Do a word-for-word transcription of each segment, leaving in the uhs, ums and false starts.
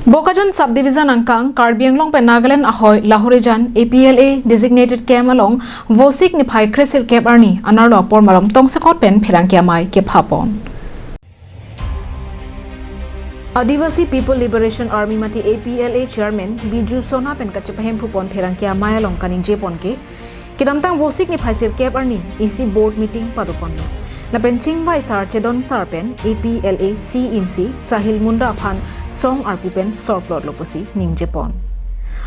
Bokajan Subdivision angkang Karbi Anglong pen Nagaland ahoi Lahorijan A P L A designated camp along Vosik niphai kresirkep arni anerlo apor malom tongsekot pen pherangke amei kephapon. Adivasi People Liberation Army mate A P L A Chairman Biju Sona pen kachepahemphu pon pherangke amei along kaningjepon ke, kedamtang Vosik niphai sirkep arni isi board meeting padoponlo. Lapen chingvai sar chedon sar pen A P L A C in C Sahil Munda aphan song arpu pen sorplotlo pusi ningjepon.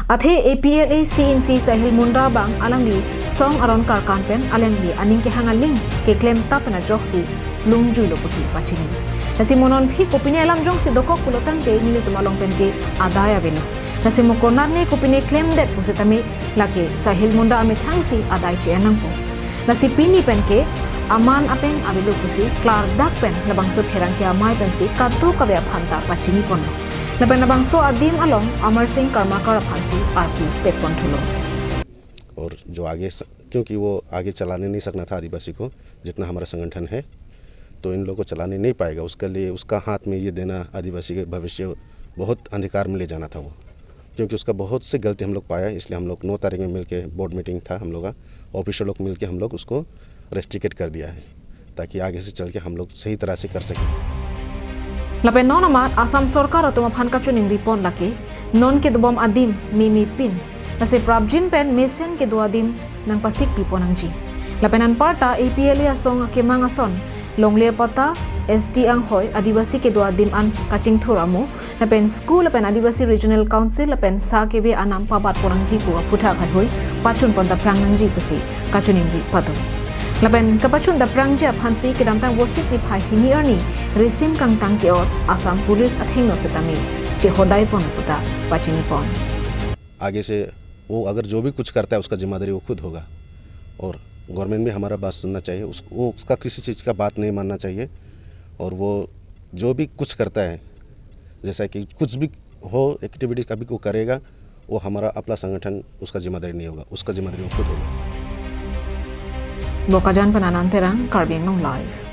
Athe A P L A C in C Sahil Munda abang alangli song aron karkan pen alangli aning kehang aling keklem tap pen ajoksi lungjuilo pusi pachini. Lasi mo non aphi kopine alam jongsi dokok pulo tangte nelitum along pen ke adai avelo. Lasi mo konatne kopine klemdet pusitame lake Sahil Munda amethang si adai che-en nangpo. Lasi pini pen ke aman ateng avelo pusi klardak pen labangso pherangke amei pensi kadokave aphanta pachiniponlo. Lapen labangso adim along Amar Singh Karmakar aphansi arpu pekponthulo. और जो आगे स-, क्योंकि वो आगे चलाने नहीं सकना था आदिवासी को, जितना हमारा संगठन है, तो इन लोगों को चलाने नहीं पाएगा। उसके लिए, उसका हाथ में ये देना आदिवासी के भविष्य बहुत अंधकार में ले जाना था वो, क्योंकि उसका बहुत सी गलती हम लोग पाया, इसलिए हम लोग नौ तारीख में मिलके बोर्ड मीटिंग था हम लोग का, ऑफिसर लोग मिलके हम लोग उसको रेस्ट्रिकेट कर दिया है, ताकि आगे से चल के हम लोग सही तरह से कर सकें। Lapen non amat Assam Sorkar atum aphan kachiningri pon lake, non kedobom adim mimi pin, lasi prapjin pen mesen kedo adim nangpasik pipon nangji. Lapen anparta A P L A asong akemang ason longle patta, S T anghoi, Adivasi kedo adim an kachingthur amo, lapen school lapen Adivasi Regional Council lapen sa keve anam pabat pon nangji pu aphuthak haihui pachun pon daprang nangji pusi kachiningri pado. Lapen kapachun daprangji aphansi kedamtang Vosik niphai hini arni risim kangtang ke-ot Assam Police athengno setame chehodai pon puta pachinipon. आगे से वो अगर जो भी कुछ करता है, उसका जिम्मेदारी वो खुद होगा। और गवर्नमेंट भी हमारा बात सुनना चाहिए, उस, वो उसका किसी चीज़ का बात नहीं मानना चाहिए। और वो जो भी कुछ करता है, जैसा कि कुछ भी हो एक्टिविटी कभी को करेगा, वो हमारा अपना संगठन उसका जिम्मेदारी नहीं होगा, उसका जिम्मेदारी वो खुद होगा। Bokajan pen Anand Terang, Karbi Anglong Live.